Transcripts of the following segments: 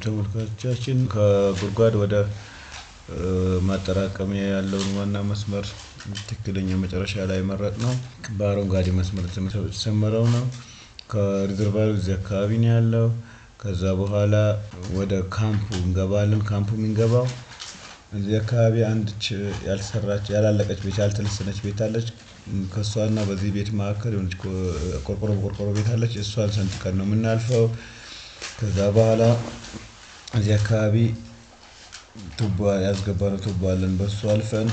ተመልካቾቻችን ከጉድጓድ ወደ ማጠራቀሚያ ያለውን ዋና መስመር ትክክለኛ መጨረሻ ላይ መረጥ ነው። በአረንጓዴ መስመር የተሰመረው ነው። ከሪዘርቫሩ እዚህ አካባቢ ነው ያለው። ከዛ በኋላ ወደ ካምፑ እንገባለን። ካምፑ የምንገባው እዚህ አካባቢ አንድ ያልሰራች ያላለቀች ቤት ያልተለሰነች ቤት አለች። ከእሷና በዚህ ቤት መካከል የሆነች ቆርቆሮ በቆርቆሮ ቤት አለች። እሷን ሰንጥቀን ነው የምናልፈው። ከዛ በኋላ እዚህ አካባቢ ቱቦ ያስገባነው ቱቦ አለን። በሱ አልፈን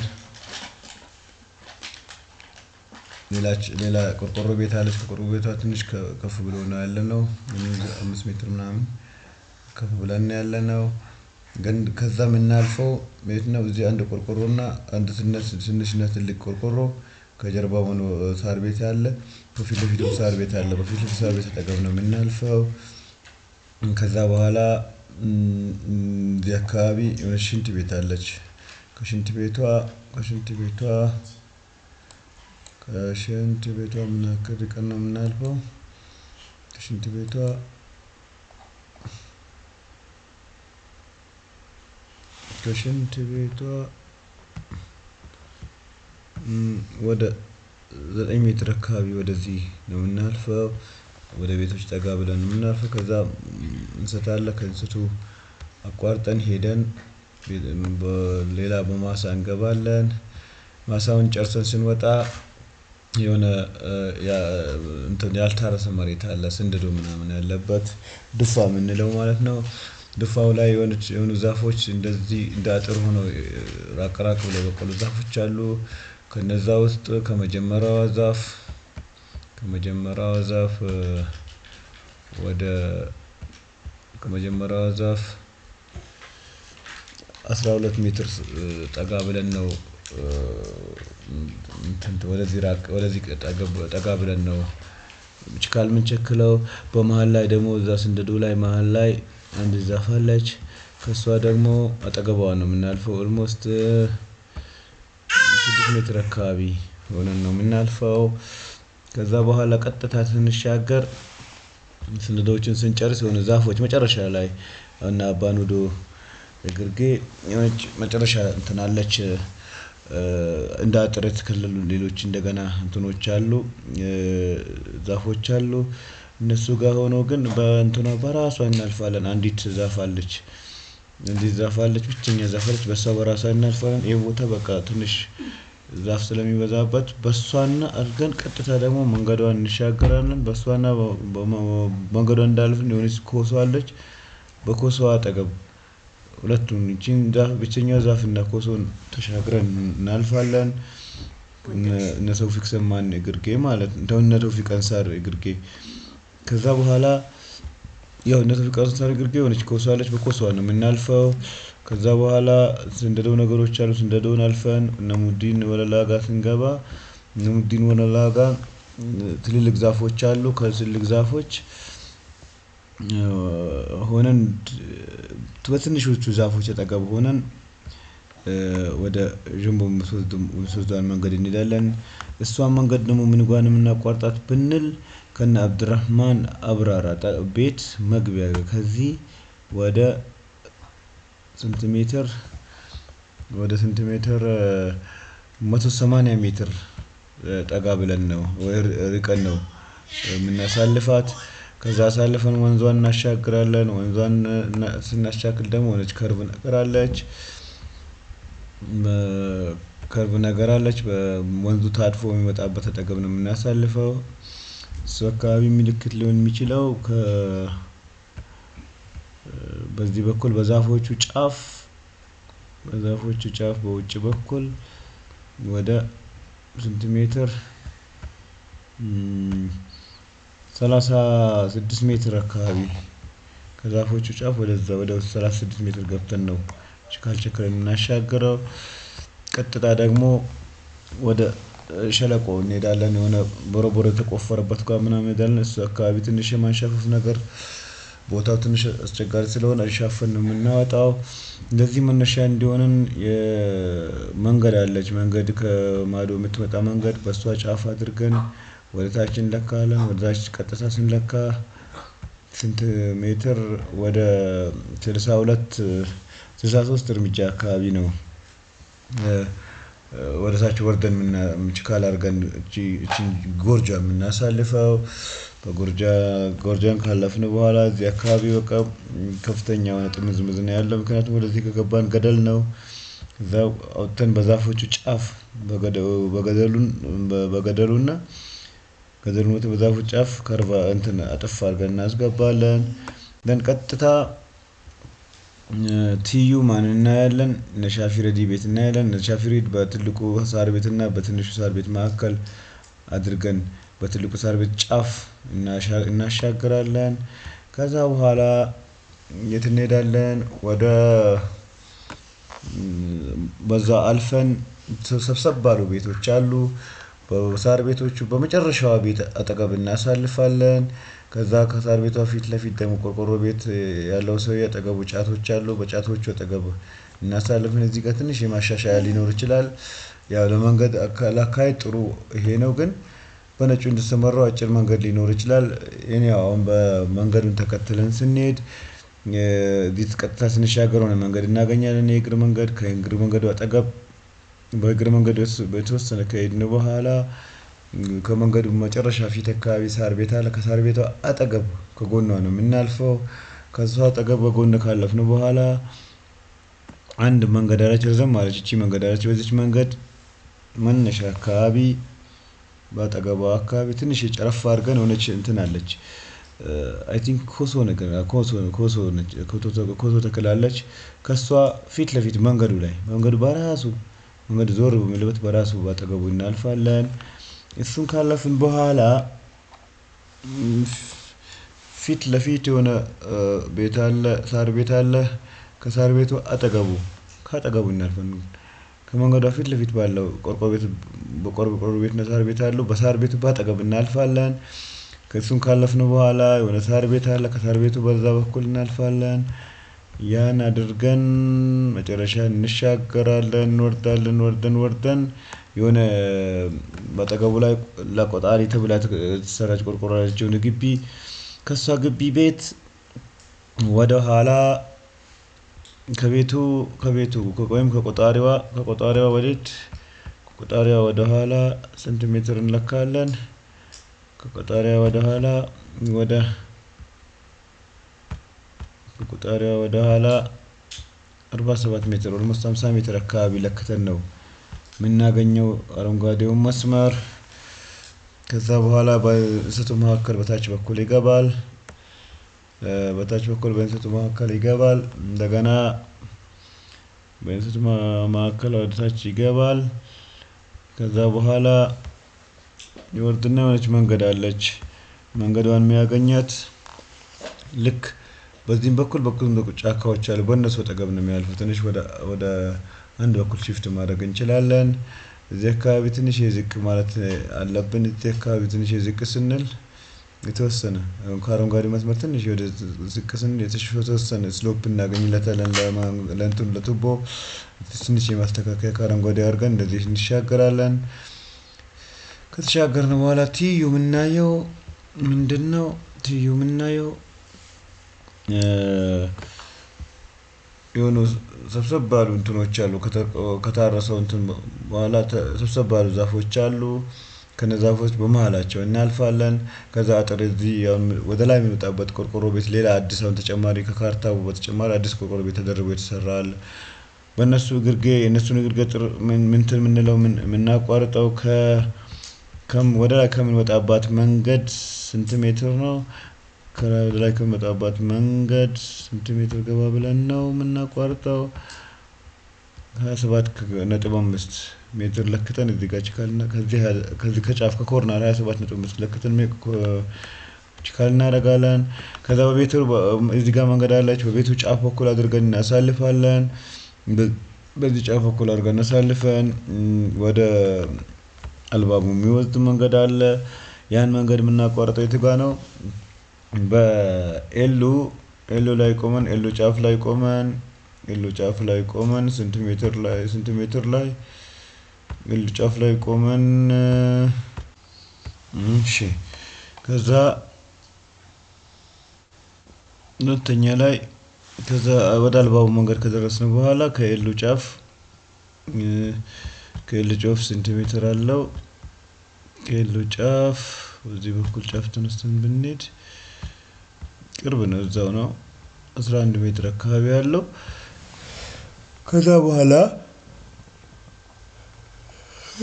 ሌላ ቆርቆሮ ቤት አለች። ከቆርቆሮ ቤቷ ትንሽ ከፍ ብሎ ነው ያለነው። 5 ሜትር ምናምን ከፍ ብለን ነው ያለነው። ግን ከዛ የምናልፈው ቤት ነው። እዚህ አንድ ቆርቆሮና አንድ ትንሽና ትልቅ ቆርቆሮ ከጀርባ ሆኖ ሳር ቤት አለ። በፊት ለፊቱ ሳር ቤት አለ። በፊት ለፊቱ ሳር ቤት አጠገብ ነው የምናልፈው። ከዛ በኋላ እዚህ አካባቢ የሆነ ሽንት ቤት አለች። ከሽንት ቤቷ ከሽንት ቤቷ ከሽንት ቤቷ ምን ያክል ርቀን ነው የምናልፈው? ከሽንት ቤቷ ከሽንት ቤቷ ወደ 9 ሜትር አካባቢ ወደዚህ ነው የምናልፈው። ወደ ቤቶች ጠጋ ብለን ነው የምናልፈው። ከዛ እንሰት አለ። ከእንሰቱ አቋርጠን ሄደን ሌላ በማሳ እንገባለን። ማሳውን ጨርሰን ስንወጣ የሆነ እንትን ያልታረሰ መሬት አለ፣ ስንድዶ ምናምን ያለበት ዱፋ የምንለው ማለት ነው። ዱፋው ላይ የሆኑ ዛፎች እንደዚህ እንደ አጥር ሆነው ራቅ ራቅ ብለው የበቀሉ ዛፎች አሉ። ከነዛ ውስጥ ከመጀመሪያዋ ዛፍ ወደ ከመጀመሪያዋ ዛፍ 12 ሜትር ጠጋ ብለን ነው፣ ወደዚህ ራቅ ወደዚህ ጠጋ ብለን ነው ችካል የምንቸክለው። በመሃል ላይ ደግሞ እዛ ስንደዶ ላይ መሃል ላይ አንድ ዛፍ አለች። ከእሷ ደግሞ አጠገቧ ነው የምናልፈው። ኦልሞስት 6 ሜትር አካባቢ ሆነን ነው የምናልፈው። ከዛ በኋላ ቀጥታ ስንሻገር ስንደዶዎችን ስንጨርስ የሆነ ዛፎች መጨረሻ ላይ እና አባኑዶ ግርጌ የሆነች መጨረሻ እንትን አለች። እንደ አጥር የተከለሉ ሌሎች እንደገና እንትኖች አሉ፣ ዛፎች አሉ። እነሱ ጋር ሆኖ ግን በእንትኗ በራሷ እናልፋለን። አንዲት ዛፍ አለች፣ አንዲት ዛፍ አለች፣ ብቸኛ ዛፍ አለች። በሷ በራሷ እናልፋለን። ይሄ ቦታ በቃ ትንሽ ዛፍ ስለሚበዛበት በሷና አድርገን ቀጥታ ደግሞ መንገዷን እንሻገራለን። በሷና መንገዷን እንዳልፍን የሆነች ኮሶ አለች። በኮሶ አጠገብ ሁለቱን ይቺን ዛፍ ብቸኛ ዛፍ እና ኮሶን ተሻግረን እናልፋለን። እነ ተውፊቅ ሰማን ግርጌ ማለት ነው። እነ ተውፊቅ አንሳር ግርጌ። ከዛ በኋላ ያው እነ ተውፊቅ አንሳር ግርጌ የሆነች ኮሶ አለች። በኮሶዋ ነው የምናልፈው። ከዛ በኋላ ስንደዶ ነገሮች አሉ። ስንደዶን አልፈን እነ ሙዲን ወለላ ጋር ስንገባ እነ ሙዲን ወለላ ጋር ትልልቅ ዛፎች አሉ። ከትልልቅ ዛፎች ሆነን በትንሾቹ ዛፎች አጠገብ ሆነን ወደ ዥንቦ የምትወስደውን መንገድ እንሄዳለን። እሷን መንገድ ደግሞ ምን ጋር ነው የምናቋርጣት ብንል ከነ አብዱራህማን አብራራ ቤት መግቢያ ከዚህ ወደ ስንት ሜትር ወደ ስንት ሜትር 180 ሜትር ጠጋ ብለን ነው ወይ ርቀን ነው የምናሳልፋት። ከዛ አሳልፈን ወንዟን እናሻግራለን። ወንዟን ስናሻግር ደግሞ የሆነች ከርቭ ነገር አለች። ከርቭ ነገር አለች። በወንዙ ታጥፎ የሚመጣበት አጠገብ ነው የምናሳልፈው። እሱ አካባቢ ምልክት ሊሆን የሚችለው በዚህ በኩል በዛፎቹ ጫፍ በውጭ በኩል ወደ ስንት ሜትር 36 ሜትር አካባቢ ከዛፎቹ ጫፍ ወደዛ ወደ 36 ሜትር ገብተን ነው ችካል ቸክለን የምናሻግረው። ቀጥታ ደግሞ ወደ ሸለቆ እንሄዳለን። የሆነ ቦረቦረ የተቆፈረበት ጋር ምናምን እንሄዳለን። እሱ አካባቢ ትንሽ የማንሻፈፍ ነገር ቦታው ትንሽ አስቸጋሪ ስለሆነ አሻፈን ነው የምናወጣው። እንደዚህ መነሻ እንዲሆነን የመንገድ አለች። መንገድ ከማዶ የምትመጣ መንገድ በእሷ ጫፍ አድርገን ወደ ታች እንለካለን። ወደ ታች ቀጥታ ስንለካ ስንት ሜትር ወደ 62 63 እርምጃ አካባቢ ነው። ወደ ታች ወርደን ችካል አድርገን እቺን ጎርጃ የምናሳልፈው። በጎርጃ ጎርጃን ካለፍን በኋላ እዚህ አካባቢ በቃ ከፍተኛ የሆነ ጥምዝምዝ ነው ያለው። ምክንያቱም ወደዚህ ከገባን ገደል ነው። እዛው አውጥተን በዛፎቹ ጫፍ በገደሉን በገደሉና ገደሉ በዛፉ ጫፍ ከርባ እንትን አጥፍ አድርገን እናስገባለን። ደን ቀጥታ ትይዩ ማን እናያለን? ነሻፊረዲ ቤት እናያለን። ነሻፊረዲ በትልቁ ሳር ቤትና በትንሹ ሳር ቤት መካከል አድርገን በትልቁ ሳር ቤት ጫፍ እናሻግራለን። ከዛ በኋላ የት እንሄዳለን? ወደ በዛ አልፈን ሰብሰብ ባሉ ቤቶች አሉ። በሳር ቤቶቹ በመጨረሻዋ ቤት አጠገብ እናሳልፋለን። ከዛ ከሳር ቤቷ ፊት ለፊት ደግሞ ቆርቆሮ ቤት ያለው ሰውዬ አጠገቡ ጫቶች አሉ። በጫቶቹ አጠገብ እናሳልፍን። እዚህ ጋር ትንሽ የማሻሻያ ሊኖር ይችላል። ያው ለመንገድ ለአካሄድ ጥሩ ይሄ ነው፣ ግን በነጩ እንደተሰመረው አጭር መንገድ ሊኖር ይችላል። እኔ አሁን በመንገዱን ተከትለን ስንሄድ እዚህ ቀጥታ ስንሻገር ሆነ መንገድ እናገኛለን። የእግር መንገድ ከእግር መንገዱ አጠገብ በእግር መንገዱ በተወሰነ ከሄድን በኋላ ከመንገዱ መጨረሻ ፊት አካባቢ ሳር ቤት አለ። ከሳር ቤቷ አጠገብ ከጎኗ ነው የምናልፈው። ከሷ አጠገብ በጎን ካለፍን በኋላ አንድ መንገድ አለች፣ ረዘም አለች። እቺ መንገድ አለች። በዚች መንገድ መነሻ አካባቢ በአጠገቧ አካባቢ ትንሽ የጨረፍ አድርገን ሆነች እንትን አለች። I think ኮሶ ነገር ኮሶ ኮሶ ነች፣ ኮሶ ተክላለች። ከሷ ፊት ለፊት መንገዱ ላይ መንገዱ በራሱ መንገዱ ዞር በሚልበት በራሱ ባጠገቡ እናልፋለን። እሱን ካለፍን በኋላ ፊት ለፊት የሆነ ቤት አለ፣ ሳር ቤት አለ። ከሳር ቤቱ አጠገቡ ከአጠገቡ እናልፋለን። ከመንገዷ ፊት ለፊት ባለው ቆርቆሮ ቤት በቆርቆሮ ቤት እና ሳር ቤት አለው። በሳር ቤቱ ባጠገብ እናልፋለን። ከእሱን ካለፍን በኋላ የሆነ ሳር ቤት አለ። ከሳር ቤቱ በዛ በኩል እናልፋለን። ያን አድርገን መጨረሻ እንሻገራለን። እንወርዳለን። ወርደን ወርደን የሆነ በአጠገቡ ላይ ለቆጣሪ ተብላ የተሰራች ቆርቆሮ ያለችውን ግቢ ከእሷ ግቢ ቤት ወደ ኋላ ከቤቱ ከቤቱ ወይም ከቆጣሪዋ ከቆጣሪዋ ወዴት ከቆጣሪዋ ወደ ኋላ ስንት ሜትር እንለካለን? ከቆጣሪዋ ወደ ኋላ ወደ ከቆጣሪዋ ወደ ኋላ 47 ሜትር almost 50 ሜትር አካባቢ ለክተን ነው የምናገኘው አረንጓዴውን መስመር። ከዛ በኋላ በእንሰቱ መካከል በታች በኩል ይገባል። በታች በኩል በእንሰቱ መካከል ይገባል። እንደገና በእንሰቱ መካከል ወደ ታች ይገባል። ከዛ በኋላ ይወርድና የሆነች መንገድ አለች። መንገዷን የሚያገኛት ልክ በዚህም በኩል በኩል ጫካዎች አሉ። በእነሱ አጠገብ ነው የሚያልፈው። ትንሽ ወደ አንድ በኩል shift ማድረግ እንችላለን። እዚህ አካባቢ ትንሽ የዝቅ ማለት አለብን። እዚህ አካባቢ ትንሽ የዝቅ ስንል የተወሰነ ከአረንጓዴ መስመር ትንሽ ወደ ዝቅ ስንል የተወሰነ slope እናገኝለታለን። ለእንትኑ ለቱቦ ትንሽ የማስተካከያ ከአረንጓዴ አድርገን እንደዚህ እንሻገራለን። ከተሻገርን በኋላ ትይዩ የምናየው ምንድነው? ትይዩ የምናየው የሆኑ ሰብሰብ ባሉ እንትኖች አሉ። ከታረሰው እንትን በኋላ ሰብሰብ ባሉ ዛፎች አሉ። ከነዛፎች በመሃላቸው እናልፋለን። ከዛ አጥር እዚህ ወደ ላይ የሚወጣበት ቆርቆሮ ቤት ሌላ አዲስ አሁን ተጨማሪ ከካርታው በተጨማሪ አዲስ ቆርቆሮ ቤት ተደርጎ የተሰራ አለ። በእነሱ ግርጌ የእነሱን ግርጌ ጥር ምንትን የምንለው የምናቋርጠው ወደ ላይ ከምንወጣባት መንገድ ስንት ሜትር ነው? ከወደ ላይ ከምንወጣባት መንገድ ስንት ሜትር ገባ ብለን ነው የምናቋርጠው? 27.5 ሜትር ለክተን እዚህ ጋር ችካልና ከዚህ ከጫፍ ከ corner 27.5 ለክተን ችካል እናደርጋለን። ከዛ በቤቱ እዚህ ጋር መንገድ አለች። በቤቱ ጫፍ በኩል አድርገን እናሳልፋለን። በዚህ ጫፍ በኩል አድርገን እናሳልፈን ወደ አልባቡ የሚወስድ መንገድ አለ። ያን መንገድ የምናቋርጠው የቱ ጋር ነው? በኤሉ ኤሉ ላይ ቆመን ኤሉ ጫፍ ላይ ቆመን ኤሉ ጫፍ ላይ ቆመን ስንት ሜትር ላይ ስንት ሜትር ላይ ኤሉ ጫፍ ላይ ቆመን እሺ ከዛ ሁለተኛ ላይ ከዛ ወደ አልባቡ መንገድ ከደረስን በኋላ ከኤሉ ጫፍ፣ ከኤሉ ጫፍ ስንት ሜትር አለው? ከኤሉ ጫፍ በዚህ በኩል ጫፍ ተነስተን ብንሄድ ቅርብ ነው፣ እዛው ነው፣ 11 ሜትር አካባቢ አለው። ከዛ በኋላ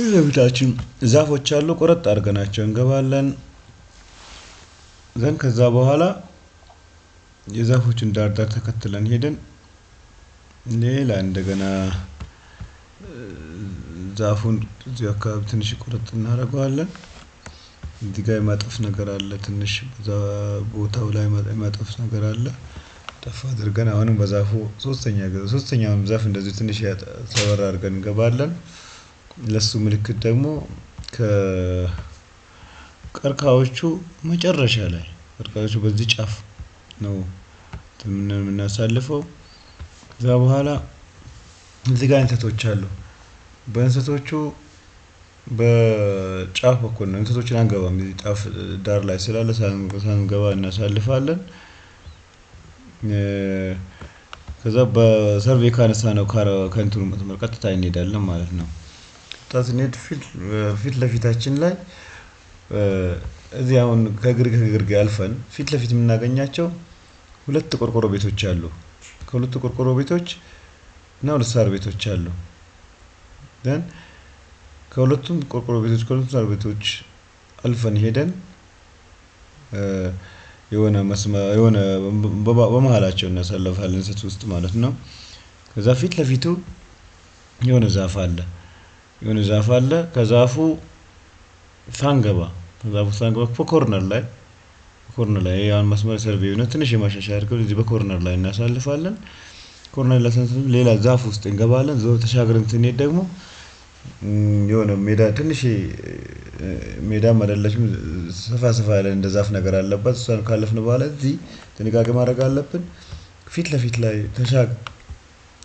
ለፊታችን ዛፎች አሉ፣ ቆረጥ አድርገናቸው እንገባለን። ዘን ከዛ በኋላ የዛፎችን ዳር ዳር ተከትለን ሄደን ሌላ እንደገና ዛፉን እዚህ አካባቢ ትንሽ ቆረጥ እናደርገዋለን። እዚህ ጋር የማጠፍ ነገር አለ፣ ትንሽ በዛ ቦታው ላይ የማጠፍ ነገር አለ። ጠፍ አድርገን አሁንም በዛፉ ሶስተኛውን ዛፍ እንደዚህ ትንሽ ሰበር አድርገን እንገባለን። ለሱ ምልክት ደግሞ ከቀርከሃዎቹ መጨረሻ ላይ፣ ቀርከሃዎቹ በዚህ ጫፍ ነው የምናሳልፈው። ከዛ በኋላ እዚህ ጋር እንሰቶች አሉ። በእንሰቶቹ በጫፍ በኩል ነው፣ እንሰቶችን አንገባም። እዚህ ጫፍ ዳር ላይ ስላለ ሳንገባ እናሳልፋለን። ከዛ በሰርቬ ካነሳ ነው ከእንትኑ መስመር ቀጥታ እንሄዳለን ማለት ነው። ቀጥታ ስንሄድ ፊት ለፊታችን ላይ እዚህ አሁን ከግርጌ አልፈን ፊት ለፊት የምናገኛቸው ሁለት ቆርቆሮ ቤቶች አሉ። ከሁለቱ ቆርቆሮ ቤቶች እና ሁለት ሳር ቤቶች አሉ። ደን ከሁለቱም ቆርቆሮ ቤቶች፣ ከሁለቱም ሳር ቤቶች አልፈን ሄደን የሆነ መስመር የሆነ በመሃላቸው እናሳልፋለን፣ እንሰት ውስጥ ማለት ነው። ከዛ ፊት ለፊቱ የሆነ ዛፍ አለ። የሆነ ዛፍ አለ። ከዛፉ ሳንገባ በ corner ላይ ያን መስመር survey ነው፣ ትንሽ የማሻሻያ አድርገው እዚህ በ corner ላይ እናሳልፋለን። Corner ላይ ስናሳልፍ ሌላ ዛፍ ውስጥ እንገባለን። ዞር ተሻግረን ስንሄድ ደግሞ የሆነ ሜዳ፣ ትንሽ ሜዳም አይደለችም፣ ሰፋ ሰፋ ያለ እንደ ዛፍ ነገር አለባት። እሷን ካለፍን በኋላ እዚህ ጥንቃቄ ማድረግ አለብን። ፊት ለፊት ላይ ተሻግ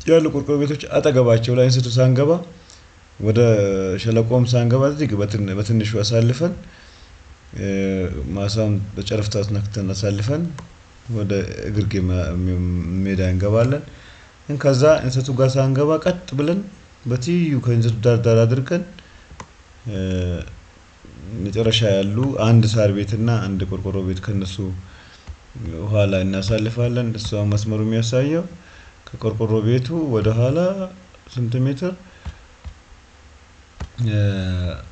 ያሉ ቆርቆሮ ቤቶች አጠገባቸው ላይ እንስቱ ሳንገባ፣ ወደ ሸለቆም ሳንገባ እዚህ በትንሹ አሳልፈን፣ ማሳውን በጨረፍታ ነክተን አሳልፈን ወደ ግርጌ ሜዳ እንገባለን። ከዛ እንሰቱ ጋር ሳንገባ ቀጥ ብለን በትይዩ ከእንሰቱ ዳር ዳር አድርገን መጨረሻ ያሉ አንድ ሳር ቤትና አንድ ቆርቆሮ ቤት ከነሱ ኋላ እናሳልፋለን። እሷ መስመሩ የሚያሳየው ከቆርቆሮ ቤቱ ወደ ኋላ ስንት ሜትር?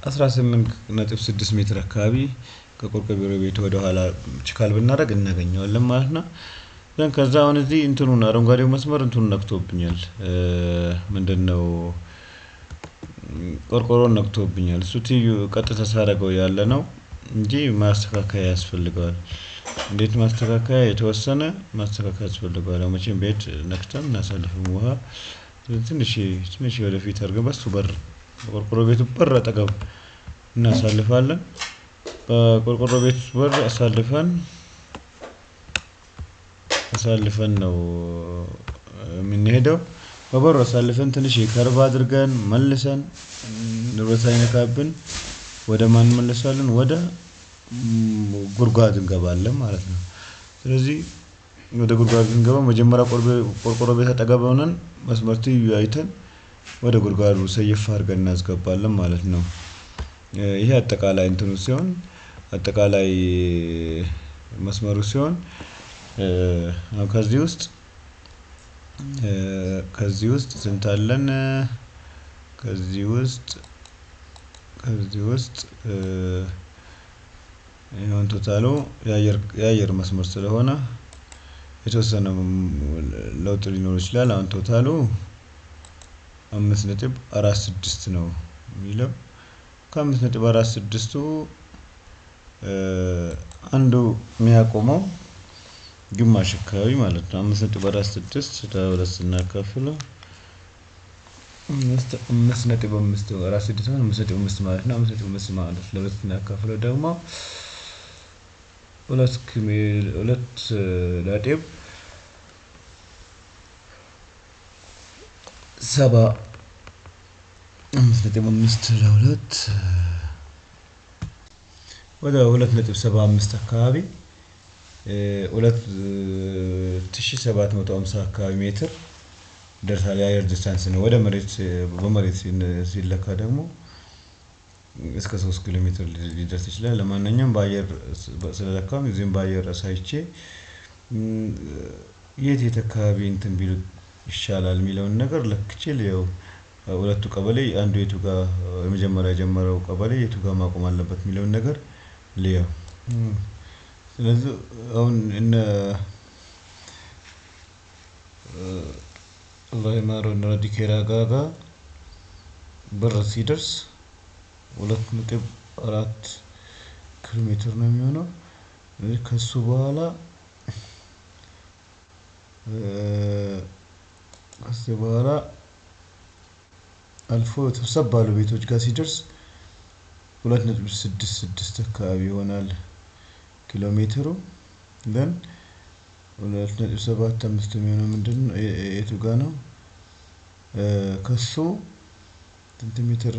18.6 ሜትር አካባቢ ከቆርቆሮ ቤቱ ወደ ኋላ ችካል ብናደርግ እናገኘዋለን ማለት ነው። ከዛ አሁን እዚህ እንትኑን አረንጓዴው መስመር እንትኑን ነክቶብኛል። ምንድነው? ቆርቆሮን ነክቶብኛል። እሱ ትይዩ ቀጥታ ሳደርገው ያለ ነው እንጂ ማስተካከያ ያስፈልገዋል። እንዴት ማስተካከያ? የተወሰነ ማስተካከያ ያስፈልገዋል። መቼም ቤት ነክተን እናሳልፍም ውሃ። ትንሽ ትንሽ ወደፊት አድርገን በሱ በር፣ በቆርቆሮ ቤቱ በር አጠገብ እናሳልፋለን። በቆርቆሮ ቤቱ በር አሳልፈን ነው የምንሄደው። በበሩ አሳልፈን ትንሽ curve አድርገን መልሰን ንብረት ሳይነካብን ወደ ማን እንመለሳለን? ወደ ጉድጓድ እንገባለን ማለት ነው። ስለዚህ ወደ ጉድጓድ ስንገባ መጀመሪያ ቆርቆሮ ቤት አጠገብ ሆነን መስመር ትይዩ አይተን ወደ ጉድጓዱ ሰየፍ አድርገን እናስገባለን ማለት ነው። ይሄ አጠቃላይ እንትኑ ሲሆን፣ አጠቃላይ መስመሩ ሲሆን፣ ከዚህ ውስጥ ስንት አለን? ከዚህ ውስጥ ይሁን total ኡ የአየር መስመር ስለሆነ የተወሰነ ለውጥ ሊኖር ይችላል። አሁን total ኡ 5.46 ነው የሚለው። ከ5.46ቱ አንዱ የሚያቆመው ግማሽ አካባቢ ማለት ነው። 5.46 ለሁለት ስናካፍለው 5.546 5.5 ማለት ነው። 5.5 ማለት ለሁለት ስናካፍለው ደግሞ 2.7፣ 5.5 ለሁለት ወደ 2.75 አካባቢ። 2750 አካባቢ ሜትር ደርሳል። የአየር distance ነው። ወደ መሬት በመሬት ሲለካ ደግሞ እስከ 3 ኪሎ ሜትር ሊደርስ ይችላል። ለማንኛውም በአየር ስለለካው እዚህም በአየር አሳይቼ የት የት አካባቢ እንትን ቢሉ ይሻላል የሚለውን ነገር ለክቼ ልየው። ሁለቱ ቀበሌ አንዱ የቱ ጋር የመጀመሪያ የጀመረው ቀበሌ የቱ ጋር ማቆም አለበት የሚለውን ነገር ልየው። ስለዚህ አሁን እነ አላህ ይማረው እነ ረዲኬራ ጋር በር ሲደርስ 2.4 ኪሎ ሜትር ነው የሚሆነው። ከሱ በኋላ ከሱ በኋላ አልፎ ተሰብሰብ ባሉ ቤቶች ጋር ሲደርስ 2.66 አካባቢ ይሆናል ኪሎ ሜትሩ። then 2.75 የሚሆነው ምንድነው? የቱ ጋር ነው? ከሱ ስንት ሜትር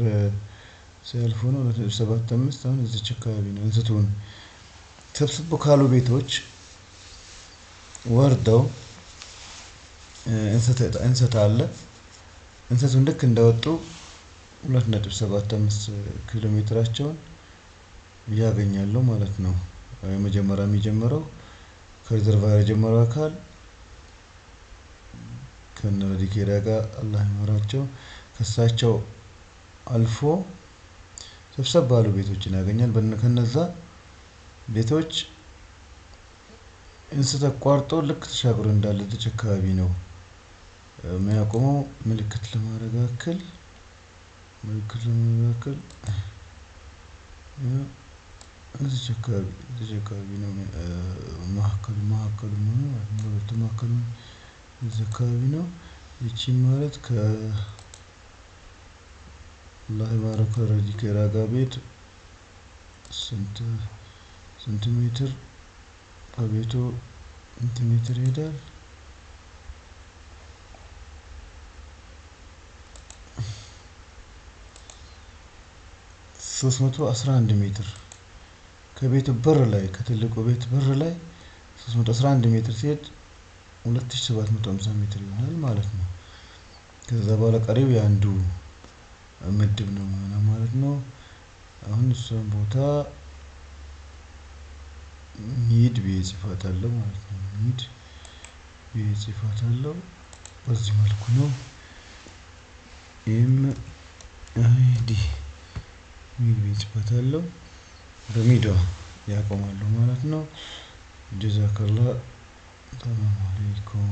ሲያልፉ ነው? 2.75 አሁን እዚች አካባቢ ነው። እንስቱን ሰብስብ ካሉ ቤቶች ወርደው እንሰት አለ። እንሰቱን ልክ እንደወጡ 2.75 ኪሎ ሜትራቸውን ያገኛሉ ማለት ነው። የመጀመሪያ የሚጀምረው ከሪዘርቫር የጀመረው አካል ከነረዲኬራ ጋር አላህ ይማራቸው ከሳቸው አልፎ ሰብሰብ ባሉ ቤቶችን ያገኛል። ከነዛ ቤቶች እንስት አቋርጦ ልክ ተሻግሮ እንዳለ እዚች አካባቢ ነው የሚያቆመው። ምልክት ለማድረግ ያክል እዚች አካባቢ ነው መሀከሉ ነው መሀከሉ እዚህ አካባቢ ነው። ይቺ ማለት ከ አላህ ይባረክ ረዲኬራ ጋር ቤት ስንት ሜትር ከቤቱ ስንት ሜትር ይሄዳል? 311 ሜትር ከቤቱ በር ላይ ከትልቁ ቤት በር ላይ 311 ሜትር ሲሄድ 2750 ሜትር ይሆናል ማለት ነው። ከዛ በኋላ ቀሪው የአንዱ ምድብ ነው የሚሆነው ማለት ነው። አሁን እሷን ቦታ mid ብዬ ጽፋታለሁ ማለት ነው። mid ብዬ ጽፋታለሁ። በዚህ መልኩ ነው M I D mid ብዬ ጽፋታለሁ። በ mid ዋ ያቆማሉ ማለት ነው። ጀዛከላህ። ሰላም አለይኩም።